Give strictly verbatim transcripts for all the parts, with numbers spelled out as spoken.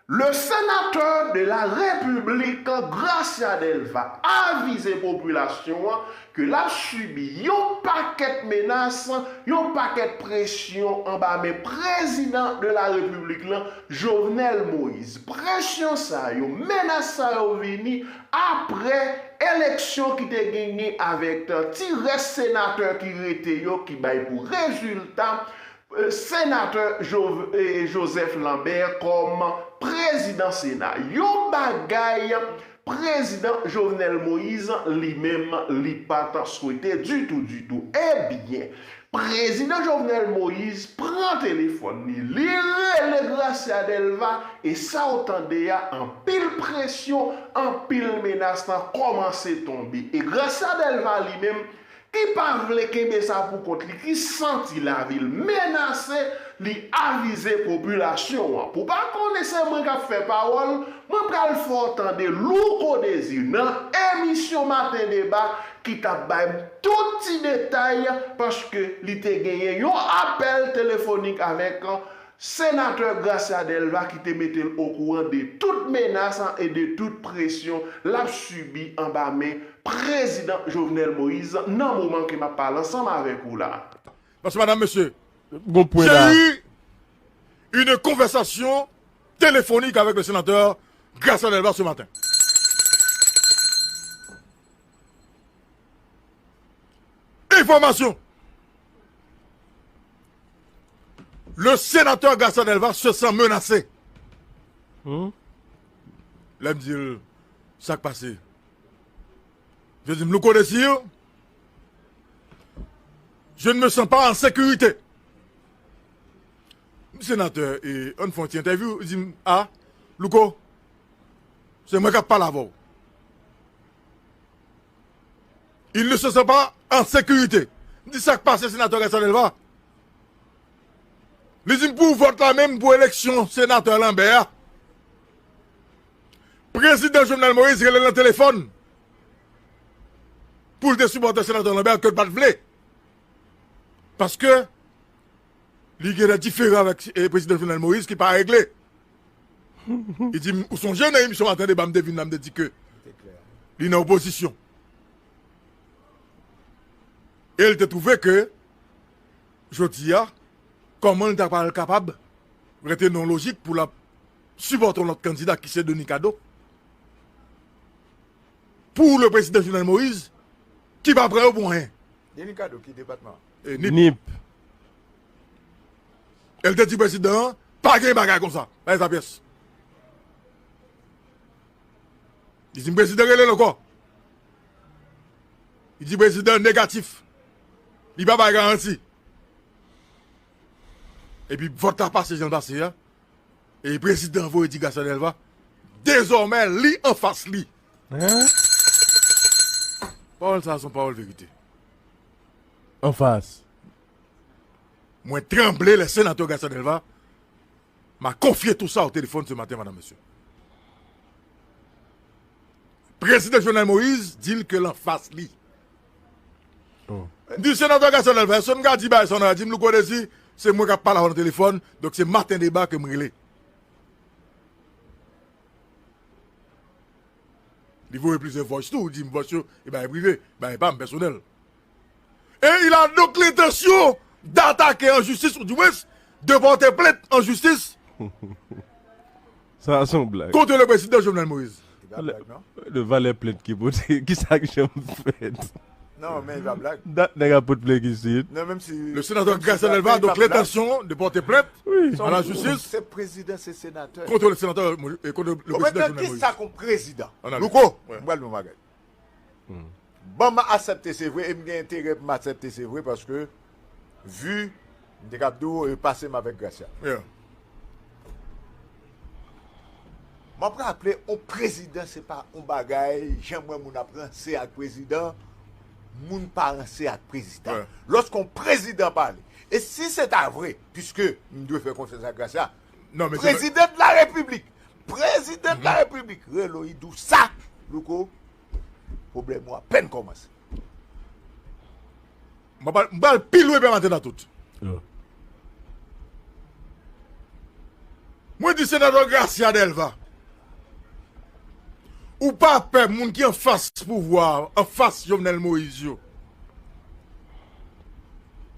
Le sénateur de la République, Gracia Delva, avize popilasyon an ke l ap sibi yon pakèt menas, yon pakèt presyon anba men prezidan de la République lan, Jovenel Moïse. Presyon sa yo, menas sa yo vini apre eleksyon ki te genyen avèk ti rès senatè ki rete yo ki bay pou rezilta, eh, senatè Jo-, eh, Joseph Lambert kòm prezidan Sena. Yon bagay prezidan Jovenel Moïse li menm li pa t swete ditou, ditou. Ebyen, prezidan Jovenel Moïse pran telefòn li, li rele Gracia Delva, e sa w tande a, anpil presyon, anpil menas lan kòmanse tonbe. E Gracia Delva li menm, ki pa vle kenbe sa pou kont li, ki santi lavi l menase, li avize popilasyon an. Pou pa konnen se mwen k ap fè pawòl, mwen pral fè w tande Louko Désir nan emisyon Maten Deba ki t ap bay m tout ti detay, paske li te genyen yon apèl telefonik avèk senatè Gracia Delva ki te mete l okouran de tout menas e de tout presyon l ap sibi anba men prezidan Jovenel Moïse nan moman ke m ap pale ansanm avèk ou la. Paske, madame, monsieur, j'ai eu une conversation téléphonique avec le sénateur Gracia Delva ce matin. Information. Le sénateur Gracia Delva se sent menacé. Hmm? Lè m di l, sa k pase? Je dis, Louko Désir, je ne me sens pas en sécurité. Senatè, e, ann fè yon ti entèvyou, li di m, a, Louko, se mwen k ap pale avè w. Il ne se sent pas en sécurité. M di, sa k pase, senatè Gracia Delva? Li di m, pou vòt la menm, pou eleksyon senatè Lambert a, prezidan Jovenel Moïse rele l nan telefòn pou l te sipòte senatè Lambert ke l pa t vle. Paske li gen de diferan avèk, eh, prezidan Jovenel Moïse ki pa regle. Li di m, ou sonje nan emisyon Maten Deba, m te vin la, m te di ke li nan opozisyon. E l te twouve ke, jodi a, kòman l ta pral kapab rete nan lojik pou l ap sipòte yon lòt kandida ki se Denis Cadeau, pou le prezidan Jovenel Moïse, ki pa pran yo pou anyen. Denis Cadeau, ki depatman? E, Nip. Nip. E l te di prezidan an, pa gen bagay konsa. Pa gen sa pyès. Li di m prezidan rele l ankò. Li di prezidan negatif. Li pa bay garanti. Epi vòt la pase jan l pase a. E prezidan voye di Gracia Delva, dezòmè li anfas li. Hein? Pawòl sa a se yon pawòl verite. Anfas. Mwen tranble lè senatè Gracia Delva m'a confié tout ça au téléphone ce matin, madame, monsieur. Prezidan Jovenel Moïse di l ke l anfas li. Oh. M di, senatè Gracia Delva, èske m ka di bagay sa nan radyo? Li di m, Louko Désir, se mwen k ap pale avè w nan telefòn, donk se Maten Deba ke m rele. Li voye plizyè voice tou, li di m voice yo, e bagay prive, bagay pa m, pèsonèl. Et il a donc l'intention d'attaquer en justice, ou du moins, de porter plainte en justice. Sa se yon blag. Contre le président Jovenel Moïse. Li pa blag, non? De valè plent ki pote, ki sa k janm fèt? Non, men li pa blag. Dat nèg ap pot plent isit. Non, menm si. Le sénateur Gracia Delva a donc l'intention de porter plainte à la justice. Se prezidan, se senatè. Contre le sénateur, euh, contre le président Jovenel Moïse. Kisa kon prezidan? Louko, mwen pral di yon bagay. Ban m aksepte, se vre, e m gen enterè pou m aksepte, se vre, paske, vi, m te kab di w, e pase m avèk Gracia. Yeah. M ap raple, yon prezidan, se pa yon bagay, jan m wè moun ap ranse ak prezidan, moun pa ranse ak prezidan. Yeah. Lòske yon prezidan pale, e si se ta vre, piske m dwe fè konfyans ak Gracia, non, men se prezidan de la repiblik, prezidan de la repiblik, rele w, li di w sa, Louko, pwoblèm ou apèn kòmanse. M pral, m pral pi lwen pè maten nan tout. Yo. Mwen di senatè Gracia Delva, ou pa pè moun ki anfas pouvwa, anfas Jovenel Moïse yo,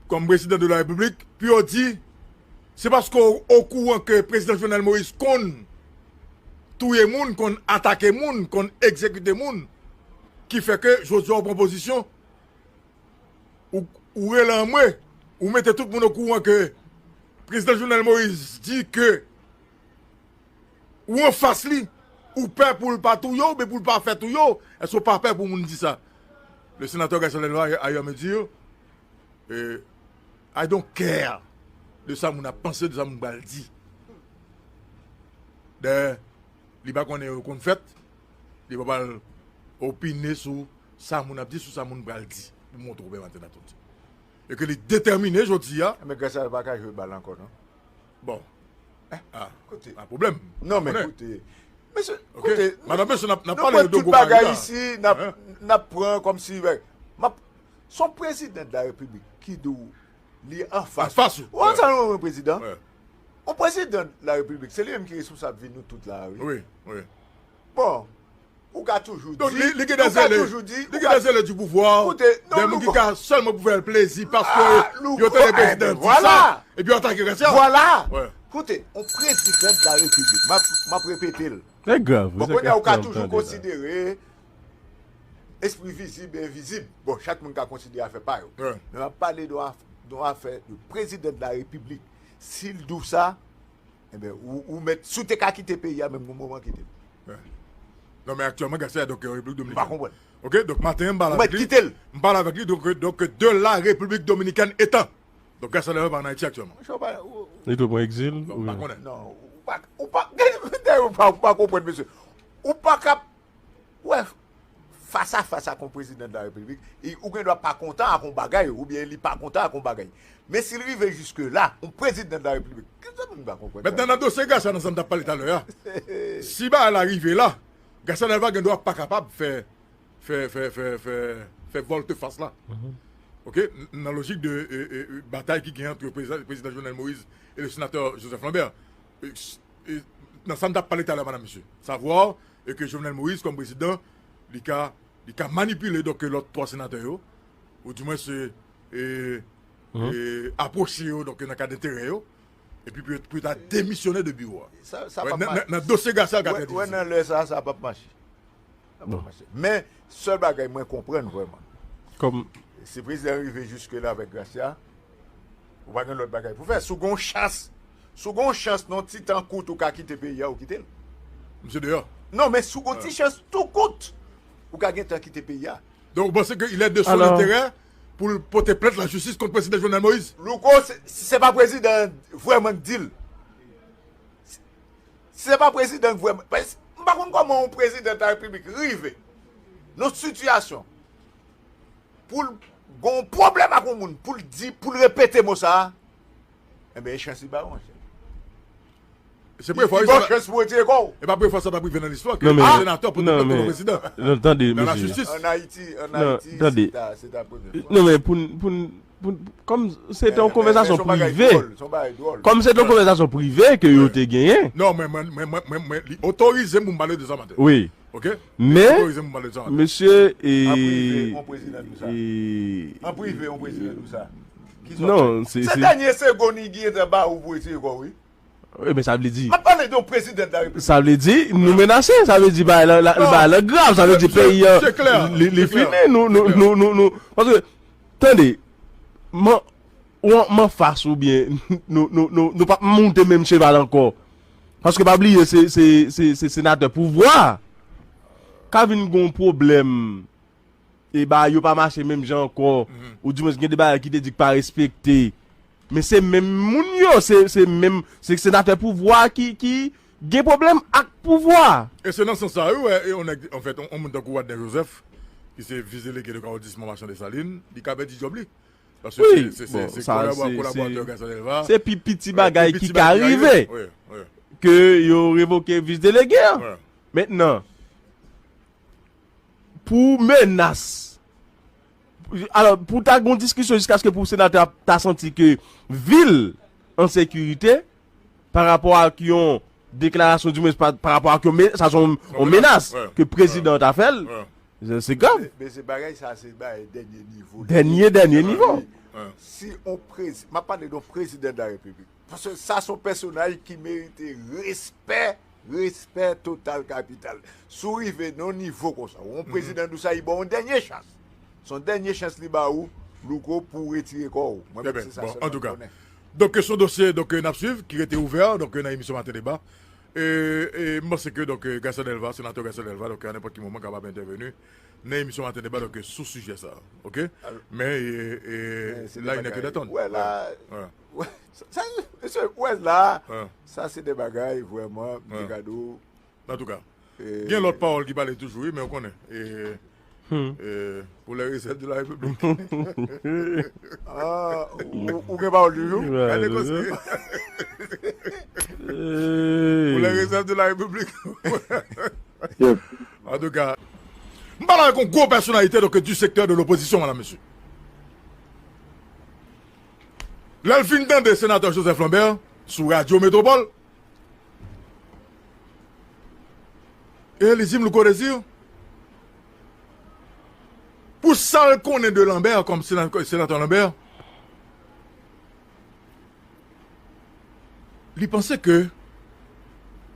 kòm prezidan de la repiblik, pou yo di, se paske w okouran ke prezidan Jovenel Moïse konn touye moun, konn atake moun, konn egzekite moun, ki fè ke jodi a w pran pozisyon, ou, ou rele anmwe, ou mete tout moun okouran ke prezidan Jovenel Moïse di ke ou anfas li, ou pè pou l pa touye w, oubyen pou l pa fè touye w, èske w pa pè pou moun di sa? Le sénateur Gracia Delva, ailleurs, me dire, eh, I don't care de sa moun ap panse, de sa moun pral di. Dayè, li pa konnen yo konn fèt, li pa pral opine sou sa moun ap di, sou sa moun pral di, pou montre w pèmaten atouti. E ke li detèmine jodi a. Men Gracia pa ka jwe bal ankò, non? Bon. Ah, koute. Pa pwoblèm. Non, men koute. Mesye, koute. Madan, mesye, n ap, n ap pale de gwo bagay la. Isi, n ap, n ap pran kòmsi, m ap, se yon prezidan de la repiblik ki di w li anfas. Anfas ou. Ou ansanm yon prezidan. Yon prezidan de la repiblik, se li menm ki responsab vi nou tout la, wi. Wi, wi. Bon, ou ka toujou di, li gen de zele, li gen de zele di pouvwa, de moun ki ka sèlman pou fè l plezi paske yo tande prezidan di sa, epi yo atake Gracia. Vwala. Koute, yon prezidan de la repiblik, m ap, m ap repete l. Bon, kounye a ou ka toujou konsidere espri vizib e envizib. Bon, chak moun ka konsidere afè pa yo. Men m ap pale de yon afè de prezidan de la repiblik. Si l di w sa, enben, ou, ou mèt, si w te ka kite peyi a, menm gon moman kite l. Non, men aktyèlman, Gracia, donk, Repiblik Dominikèn. M pa konprann. Ok, donk, maten an, m pale avèk li. Ou mèt kite l. M pale avèk li, donk, donk, de la République Dominicaine étant. Donk, Gracia Delva pa an Ayiti aktyèlman. Li tou pran egzil? Bon, m pa konnen. Non, ou pa, ou pa, ou pa, ou pa konprann, mesye. Ou pa ka wè, fas a fas ak yon prezidan de la repiblik, ou gen dwa pa kontan ak yon bagay, oubyen li pa kontan ak yon bagay. Men si l rive jiske la, yon prezidan de la repiblik, kisa moun pa konprann? Mentnan, nan dosye Gracia, nan sa n t ap pale talè a, si bagay la rive la, Gracia Delva gen dwa pa kapab fè, fè, fè, fè, fè, fè volte-face la. Ok? Nan lojik de batay ki gen ant prezidan, prezidan Jovenel Moïse e le senatè Joseph Lambert. Nan sa n t ap pale talè, madan mesye. Savwa e ke Jovenel Moïse, kòm prezidan, li ka, li ka manipile, donk, lòt twa senatè yo, ou di mwens, e, e, apwoche yo, donk, nan kad enterè yo, epi pou, pou yo ta demisyone de biwo a. Nan dosye Gracia, l ka trè difisil. Nan lè sa, sa p ap mache. Sa p ap mache. Men, sèl bagay mwen konprann vrèman, si prezidan rive jiske la avèk Gracia, ou pa gen lòt bagay pou fè. Si w gen yon chans, si w gen yon chans nan yon ti tan kout ou ka kite peyi a, ou kite l. Misye deyò. Non, men si w gen yon ti chans tou kout, ou ka gentan kite peyi a. Donk, ou panse ke il est de son intérêt pou l pote plent lajistis kont prezidan Jovenel Moïse? Louko, se, se pa prezidan vrèman k di l. Si se pa prezidan k vrèman, paske m pa konn kòman yon prezidan de la repiblik rive nan yon sitiyasyon pou l gen yon pwoblèm ak yon moun, pou l di, pou l repete mo sa a, enben, e chans li ba yo, monchè. Se premye fwa, li ba w chans pou retire kò w. E pa premye fwa sa t ap rive nan listwa ke senatè pote plent kont prezidan. Non, tande, mesye. An Ayiti, an Ayiti, se ta, se ta premye fwa. Non, men pou n, pou n, pou n, kòm se te yon konvèsasyon prive, kòm se te yon konvèsasyon prive ke yo te genyen. Non, men mwen, mwen, mwen, mwen, mwen, li otorize m pou m pale de sa maten. Wi. Ok? Men, mesye, e, an prive, yon prezidan di w sa. An prive, yon prezidan di w sa. Non, se, se dènye segonn li gentan ba ou pou retire kò w, wi. Wi, men sa vle di, m ap pale de yon prezidan de la repiblik. Sa vle di, nou menase, sa vle di, bagay la, bagay la grav, sa vle di, peyi an, li, li fini, nou, nou, nou, nou, nou, paske, tande, mwen, ou an, m anfas oubyen nou, nou, nou, nou p ap monte menm cheval ankò. Paske pa bliye, se, se, se, se senatè pouvwa a. Ka vin gon pwoblèm, e bagay yo pa mache menm jan ankò, oudimwens gen de bagay ki te di k pa respekte. Men se menm moun yo, se, se menm, se senatè pouvwa a ki, ki gen pwoblèm ak pouvwa a. E se nan sans sa a, wi, wè, e yon nèg, anfèt, yon, yon moun tankou Wadner Joseph, ki se vis delege de Kawo Dis Mama Chan Desalin, li ka pèdi djòb li. Paske se, se, se, se kolaboratè Gracia Delva. Se pi piti bagay ki ka rive. Ke yo revoke vis delege a. Mentnan, pou menas, alò, pou ta gon diskisyon jiskaske pou senatè a ta santi ke vi l an sekirite, pa rapò ak yon deklarasyon, di mwens pa, pa rapò ak yon men-, sa se yon, yon menas ke prezidan an ta fè l. Se, se grav. Men, men se bagay sa, se bagay dènye nivo. Dènye, dènye nivo. Si on prezi-, m ap pale de yon prezidan de la repiblik. Paske sa se yon pèsonaj ki merite respè, respè total kapital. Si w rive nan yon nivo konsa, ou yon prezidan di w sa, li ba w yon dènye chans. Se yon dènye chans li ba ou, Louko, pou w retire kò w. Mwen menm, se sa sèlman m konnen. Donk, se yon dosye, donk, n ap swiv, ki rete ouvè, donk, nan emisyon Maten Deba. E, e m panse ke, donk, Garcia Delva, senatè Garcia Delva, donk, a nenpòt ki moman, kapab entèveni nan emisyon Maten Deba, donk, sou sijè sa a, oke? Men, e, e, la, il n'est que d'attendre. Wè, la, wè, sa, sa, mesye, wè, la, sa, se de bagay, vrèman, m te ka di w, Antouka, gen lòt pawòl ki pale toujou, wi, men ou konnen. E, e, pour les réserves de la République. Ah, ou, ou gen pawòl toujou? Gade konsa. Pour les réserves de la République. Antouka, m pale avèk yon gwo pèsonalite, donk, du secteur de l'opposition, madame, monsieur. Lè l fin tande senatè Joseph Lambert sou Radio Métropole, e li di m, Louko Désir, pou sa l konnen de Lambert, kòm sena-, senatè Lambert, li panse ke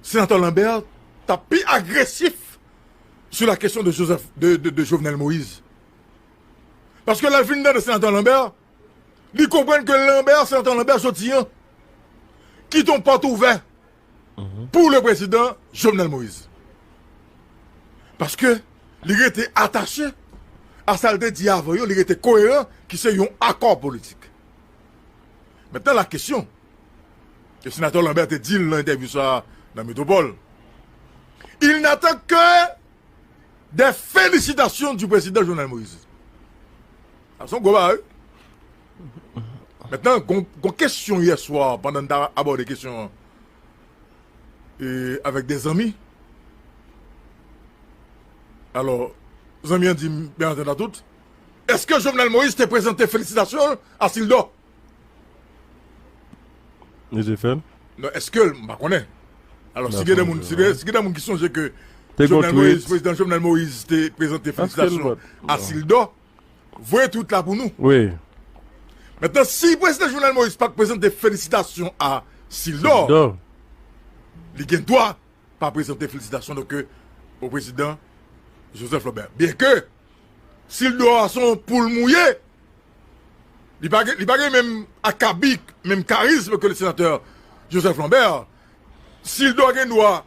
senatè Lambert t ap pi agresif sou la kesyon de Joseph, de, de, de Jovenel Moïse. Paske lè l fin tande senatè Lambert, li konprann ke Lambert, senatè Lambert jodi an, kite yon pòt ouvè pou le prezidan Jovenel Moïse. Paske li rete atache a sa l te di avan yo, li rete koeran, ki se yon akò politik. Mentnan, la kesyon, e senatè Lambert te di l nan entèvyou sa a nan Metropole, il n'attend que des félicitations du président Jovenel Moïse. Sa se yon gwo bagay, wi. Mentnan, gon, gon kesyon yè swa, pandan n t ap abòde kesyon an, e, avèk de zanmi. Alò, zanmi an di m, byen antanda tout, èske Jovenel Moïse te prezante felisitasyon l a Sildor? Li te fè l? Non, èske l, m pa konnen. Alò, si gen de moun, si gen, si gen de moun ki sonje ke Jovenel Moïse, prezidan Jovenel Moïse te prezante felisitasyon a Sildor, voye tweet la pou nou. Wi. Mentnan, si prezidan Jovenel Moïse pa t prezante felisitasyon a Sildor, li gen dwa pa prezante felisitasyon, donk, o prezidan Joseph Lambert. Byenke Sildor se yon poul mouye, li pa gen, li pa gen menm akabik, menm karizm ke le senatè Joseph Lambert. Sildor gen dwa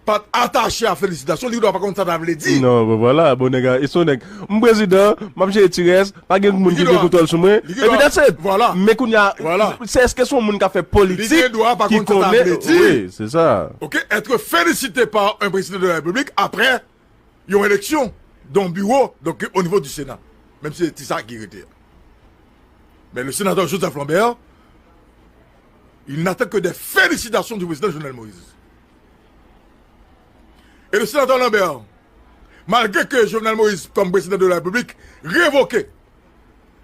pa t atache a felisitasyon, li gen dwa pa konn sa ta vle di. Non, bon, vwala, bon nèg, e se yon nèg. M prezidan, m ap jere ti rès, pa gen moun ki gen kontwòl sou mwen. Epi that's it. Vwala. Men kounye a, se èske se yon moun k ap fè politik ki konnen, wi, se sa. Ok, être félicité par un président de la République après yon eleksyon dans un bureau, donc au niveau du Sénat. Menm si se ti sa ki rete. Mais le sénateur Joseph Lambert, il n'attend que des félicitations du président Jovenel Moïse. Et le sénateur Lambert, malgré que Jovenel Moïse, comme président de la République, révoqué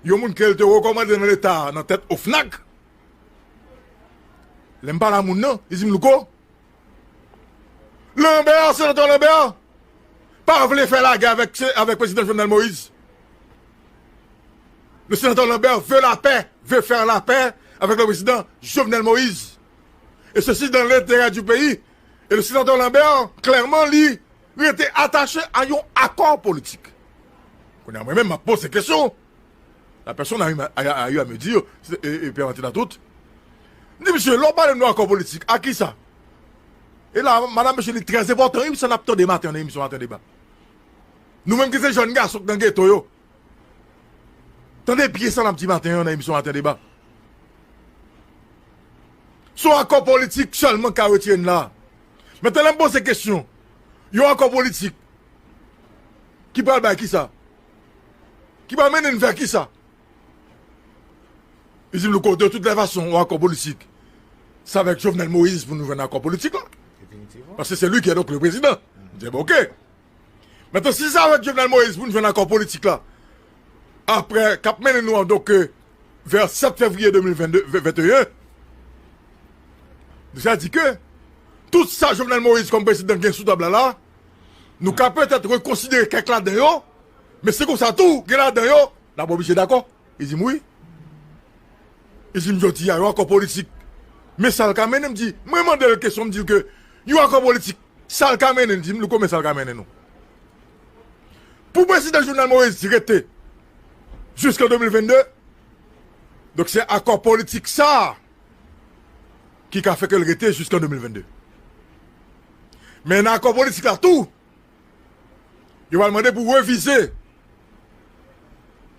yon moun ke l te rekòmande nan Leta nan tèt OFNAC, lè m pale a moun nan, li di m, Louko, Lambert, senatè Lambert, pa vle fè lagè avèk, avèk prezidan Jovenel Moïse. Le sénateur Lambert veut la paix, veut faire la paix avec le président Jovenel Moïse. Et ceci dans l'intérêt du pays. Et le sénateur Lambert, klèman, li rete atache a yon akò politik. Kounye a, mwen menm, m ap poze kesyon. La personne a eu, a, a eu à me dire, e, e pèmèt la tout. M di, mesye, lè w pale nou akò politik, a kisa? E la, madam, mesye, li trè enpòtan, wi, sa n ap tande maten an nan emisyon Maten Deba. Nou menm ki se jèn gason k nan geto yo, tande byen sa n ap di maten an nan emisyon Maten Deba. Se yon akò politik sèlman k ka retire n la. Mentnan, lè m poze kesyon, yon akò politik ki pral bay kisa? Ki pral mennen n vè kisa? Li di m, Louko, de toutes les façons, yon akò politik, se avèk Jovenel Moïse pou nou jwenn akò politik la. Paske se li ki est donc le président. M di, bon, ok. Mentnan, si se avèk Jovenel Moïse pou n jwenn akò politik la, apre, k ap mennen nou an, donk, euh, vè sèt fevriye de mil venn de, venteyen, Sa di ke tout sa Jovenel Moïse kòm prezidan gen sou tab la la, nou ka petèt rekonsidere kèk ladan yo, men se konsa tou, gen ladan yo, n ap oblije dakò. Li di m wi. Li di m jodi a, yon akò politik. Men sa l ka mennen, m di, mwen mande l kesyon, m di l ke yon akò politik, sa l ka mennen, li di m, Louko, men sa l ka mennen nou. Pou prezidan Jovenel Moïse rete jiskan de mil vennde, donk se akò politik sa a ki ka fè ke l rete jiskan de mil vennde. Men nan akò politik la tou, yo pral mande pou revize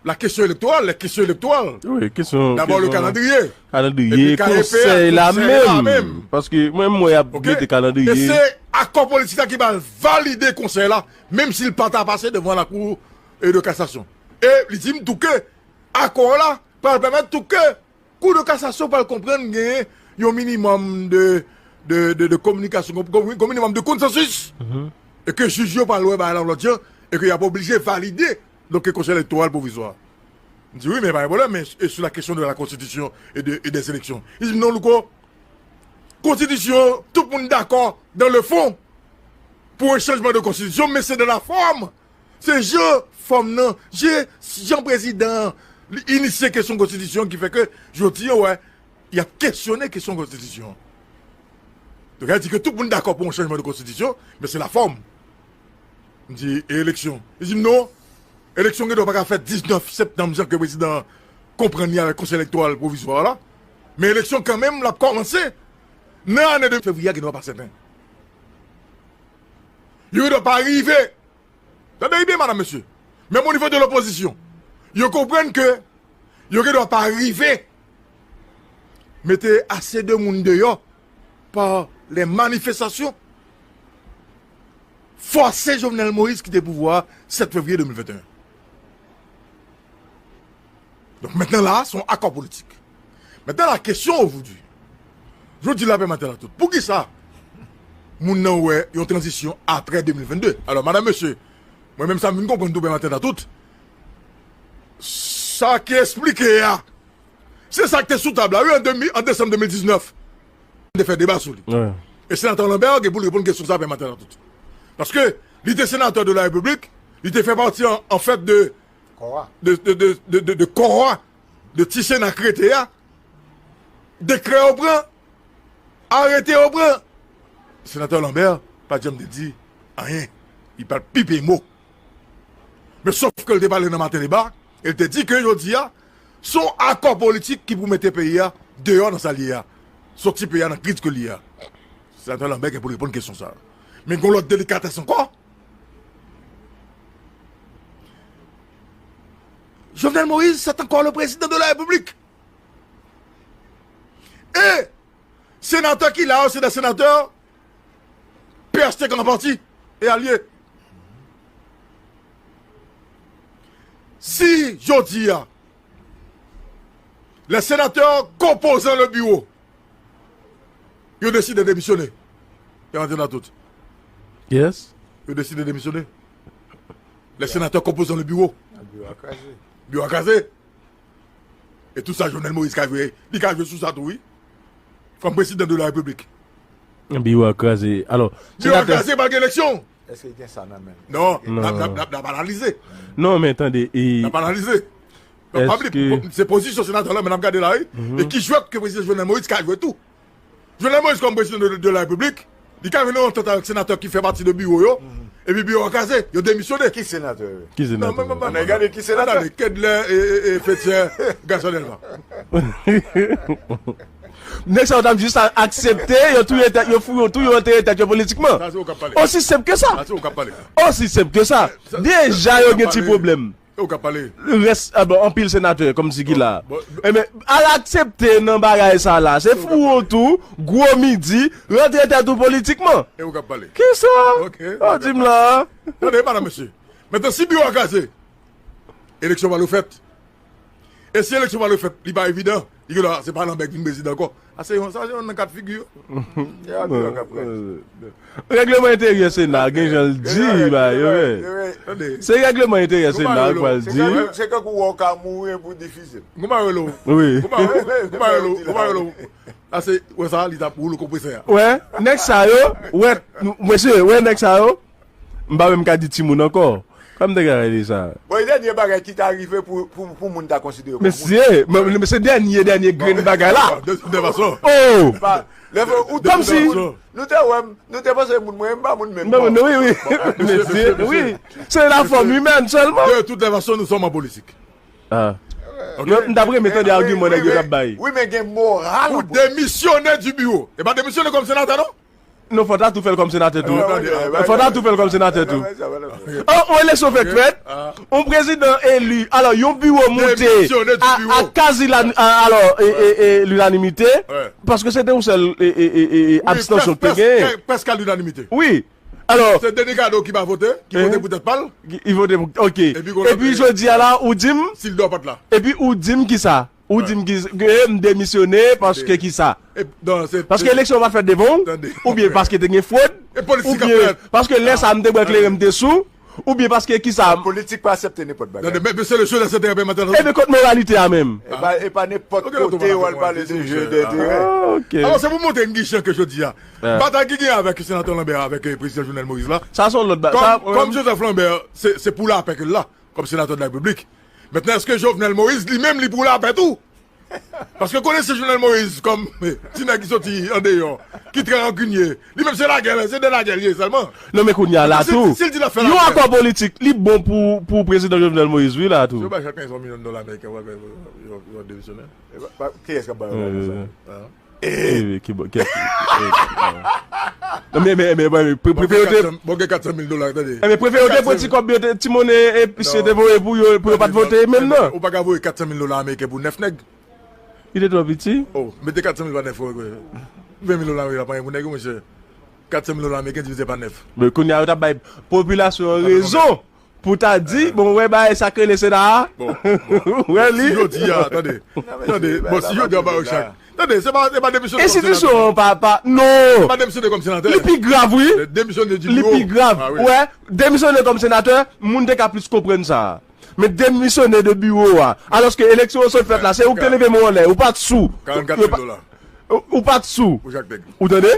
la kesyon elektoral, les questions électorales. Wi, kesyon. Dabò le kalandriye. Kalandriye, konsèy la menm. Paske mwen, mwen ap mete kalandriye. E se akò politik la ki pral valide konsèy la, menm si l pa ta pase devan lakou de kasasyon. E li di m tou ke akò la pral pèmèt tou ke Kou de kasasyon pral konprann genyen yon minimòm de, de, de, de kominikasyon, yon minimòm de konsansis, e ke jij yo pral wè bagay la yon lòt jan, e ke y ap oblije valide, donk, konsèy elektoral pwovizwa. M di wi, men pa gen pwoblèm, men e sou la kesyon de la konstitisyon e de, e dè eleksyon. Li di m non, Louko, konstitisyon, tout moun dakò, dans le fond, pour un changement de constitution, mais c'est dans la forme. Se jan fòm nan, je, jan prezidan an li inisye kesyon konstitisyon ki fè ke jodi a, wè, y ap kesyone kesyon konstitisyon. Donk, sa di ke tout moun dakò pou yon chanjman de konstitisyon, men se la fòm. M di, e eleksyon? Li di m non, eleksyon gen dwa pa ka fèt diznèf septanm, jan ke prezidan an konprann li avèk konsèy elektoral pwovizwa la, men eleksyon kanmenm l ap kòmanse nan ane de fevriye a, gen dwa pa sèten. Yo gen dwa pa rive Tande byen, madanm, mesye. Menm o nivo de lopozisyon, yo konprann ke yo gen dwa pa rive mete ase de moun deyò pa lè manifestasyon, fòse Jovenel Moïse kite pouvwa a sèt fevriye de mil venteyen. Donk, mentnan la, se yon akò politik. Mentnan la, kesyon ojoudwi, jodi lapè maten la tout. Poukisa moun nan wè yon tranzisyon apre de mil vennde? Alò, madanm, mesye, mwen menm sa m vin konprann tou pè maten la tout. Sa ki esplike a, se sa ki te sou tab la, wi, an de mil, an desanm de mil diznèf. Te fè deba sou li. E senatè Lambert gen pou l reponn kesyon sa pè maten la tout. Paske li te senatè de la Repiblik, li te fè pati an, an fèt de de, de, de, de, de, de kò a, de ti Sena k rete a, dekrè yo pran, arete yo pran. Senatè Lambert pa t janm te di anyen. Li pa t pipe mo. Men sof ke l te pale nan maten deba, e l te di ke jodi a, se yon akò politik ki pou mete peyi a deyò nan sa l ye a. Soti peyi a nan kriz ke l ye a. Senatè Lambert gen pou l reponn kesyon sa a. Men gen yon lòt delikatès ankò. Jovenel Moïse, c'est encore le président de la République. E senatè ki la yo, se de senatè P H T K an pati e alye. Si jodi a, les sénateurs composant le bureau, yo deside demisyone. Yo antre nan tout. Yes. Yo deside demisyone. Les sénateurs composant le bureau. Biwo a kraze. E tout sa Jovenel Moïse ka jwe, li ka jwe sou sa tou, wi. Kòm prezidan de la Repiblik. Biwo a kraze. Alò, Biwo a kraze, pa gen eleksyon. Èske gen sa nan men l? Non, n ap, n ap, n ap, n ap analize. Non, men tande. E... N ap analize. Donk, pa bliye, se pozisyon senatè la, men n ap gade la, wi. E ki jwèt ke prezidan Jovenel Moïse ka jwe tou. Jovenel Moïse kòm prezidan de, de la Repiblik, li ka vin nan antant avèk senatè ki fè pati de biwo yo, epi biwo a kraze, yo demisyone. Ki senatè yo? Ki senatè? Ann gade ki senatè. Kedlè e, e, e Fetchè, gason Dèlma. Nèg sa yo t ap jis aksepte, yo touye tèt, yo fou, yo touye, yo antere tèt yo politikman. Osi senp ke sa. Osi senp ke sa. Deja yo gen ti pwoblèm. E ou k ap pale. Rès, a, bon, anpil senatè, kòmsi ki la. Enben, al aksepte nan bagay sa la. Se fou ou tou, gwo midi, rantre tèt ou politikman. E ou k ap pale. Kisa? Ou di m la. Tande, madanm, mesye. Mentnan, si biwo a kraze, eleksyon pral fèt. E si eleksyon pral fèt, li pa evidan. Li gen dwa, se pa Lambert k vin prezidan ankò. A se yon, sa se yon nan kat figi yo. Règleman enteryè Sena a gen jan l di bagay yo, men. Se règleman enteryè Sena a k pral di. Se kankou wè w ka mouri epi w difize. Kouman rele w? Wi. Kouman rele w? Kouman rele w? Ase, wè sa, li t ap woule konpresè a. Wè, nèg sa yo, wè, mesye, wè nèg sa yo, m pa menm ka di timoun ankò. Kòm te ka rele sa. Bon, e dènye bagay ki ta rive pou, pou, pou moun ta konsidere kòm moun. Mesye, men, men se dènye, dènye grenn bagay la. De toute façon. Oh! Pa, lè fè, ou Kòm si. Nou te wè m, nou te panse moun mwen, m pa moun menm. Non, non, wi, wi. Mesye, wi. Se la fòm imèn sèlman. De toute façon, nous sommes en politique. Ah. Ok? Mwen, m t ap renmen tande agiman nèg yo t ap bay. Wi, men gen moral. Ou demisyone du bureau. E pa demisyone kòm senatè, non? Non, fò ta tou fè l kòm senatè tou. Fò ta tou fè l kòm senatè tou. An, yon eleksyon fèk fèt. Yon prezidan eli. Alò, yon biwo moute a, a kazi la, a, alò, e, e, e, linanimite. Paske se te yon sèl, e, e, e, e, abstansyon ki te genyen. Prèske a linanimite. Wi. Alò. Se Denis Cadeau ki pa vote, ki vote pou tèt pa l. Ki, ki vote pou, ok. Epi jodi a la, ou di m. Si l dwe pa t la. Epi ou di m kisa? Ou di m ki, ke m demisyone paske kisa? Paske eleksyon pa t fèt devan w, oubyen paske te gen fwod, oubyen paske lè sa a m te bwè kleren m te sou, oubyen paske kisa? Politik pa aksepte nenpòt bagay. Tande, men, men se le jeu des intérêts, maintenant. Ebyen, kot moralite a menm? E pa, e pa nenpòt kote w al pale de jeu d'intérêt. Ah, ok. Alò, se pou montre n ki jan ke jodi a. Batay ki gen avèk senatè Lambert, avèk, eh, prezidan Jovenel Moïse la. Sa se yon lòt ba-, sa, kòm, kòm Joseph Lambert, se, se pou lapè ke l la, kòm senatè de la Repiblik. Mentnan, èske Jovenel Moïse, li menm, li pou lapè tou? Paske konnen se Jovenel Moïse kòm, eh, ti nèg ki soti andeyò, ki trè rankinye. Li menm se lagè, se de lagè li ye sèlman. Non, men kounye a la tou. Si, si l di l ap fè lagè. Yon akò politik, li bon pou, pou prezidan Jovenel Moïse, wi, la tou. Si yo bay chak moun yon milyon dola ameriken, yo, yo, yo demisyone. E pa, pa, kiyès k ap ba yo lajan sa? Ah. Eh, ki bo-, ki, eh, non, men, men, men, men, pre-, prefere te. Bon, gen kat san mil dola, tande. Eh, men, prefere te pran ti kòb yo te, ti monnen, e, misye te voye pou yo, pou yo pa t vote, menm non. Ou pa ka voye kat san mil dola ameriken pou nèf nèg. Li te twò piti. Oh, mete kat san mil pa nèf, ven mil dola ameriken pa anyen pou nèg yo, monchè. Kat san mil dola ameriken divize pa nèf. Men kounye a, yo t ap bay popilasyon an rezon. Pou ta di, bon, wè bagay sa k rele Sena a. Bon, bon. Wè li. Si jodi a, tande, tande, bon, si jodi a, ba yo chak. Tande, se pa, se pa demisyone kòm senatè. Enstitisyon an pa, pa, non. Se pa demisyone kòm senatè. Li pi grav, wi. Demisyone di biwo. Li pi grav. Ah, wi. Wè, demisyone kòm senatè, moun te ka plis konprann sa. Men demisyone de biwo a. Alòske eleksyon an sot fèt la, se ou ki te leve men w anlè, ou pa t sou. Karannkat mil dola. Ou, ou pa t sou. Pou chak nèg. Ou tande?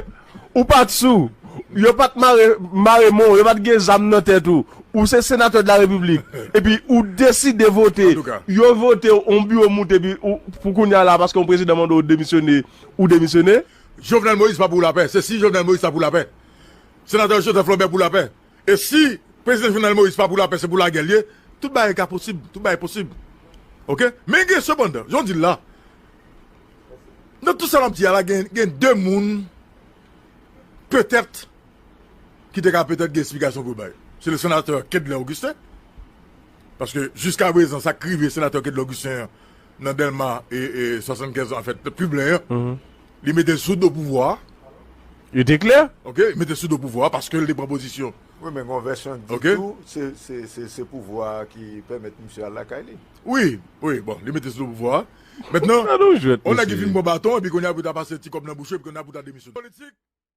Ou pa t sou. Yo pa t mare, mare men w, yo pa t gen zam nan tèt ou. Ou se senatè de la repiblik. Epi ou deside vote. Antouka. Yo vote w, yon biwo moute, epi ou, pou kounye a la, paske yon prezidan mande w demisyone, ou demisyone. Jovenel Moïse pa pou lapè. Se si Jovenel Moïse ta pou lapè. Senatè Joseph Lambert pou lapè. E si prezidan Jovenel Moïse pa pou lapè, se pou lagè l ye, tout bagay ka posib, tout bagay posib. Oke? Men gen sepandan, jan w di l la, nan tout sa n ap di a la, gen, gen de moun, petèt, ki te ka petèt gen esplikasyon pou yo bay. Se le senatè Kedler Augustin, paske jiska prezan, sa k rive senatè Kedler Augustin an, nan Dèlma e, e swasannkenz an, anfèt, Piblen an, li mete l sou do pouvwa a. Li te klè? Oke, li mete l sou do pouvwa a paske l te pran pozisyon. Wi, men gen yon vèsyon di tou, se, se, se, se pouvwa a ki pèmèt misye al lakay li. Wi, wi, bon, li mete l sou do pouvwa a. Mentnan, yon nèg ki fin pran baton, epi kounye a pou ta pase ti kòb nan bouch ou, epi kounye a pou ta demisyone. Politik.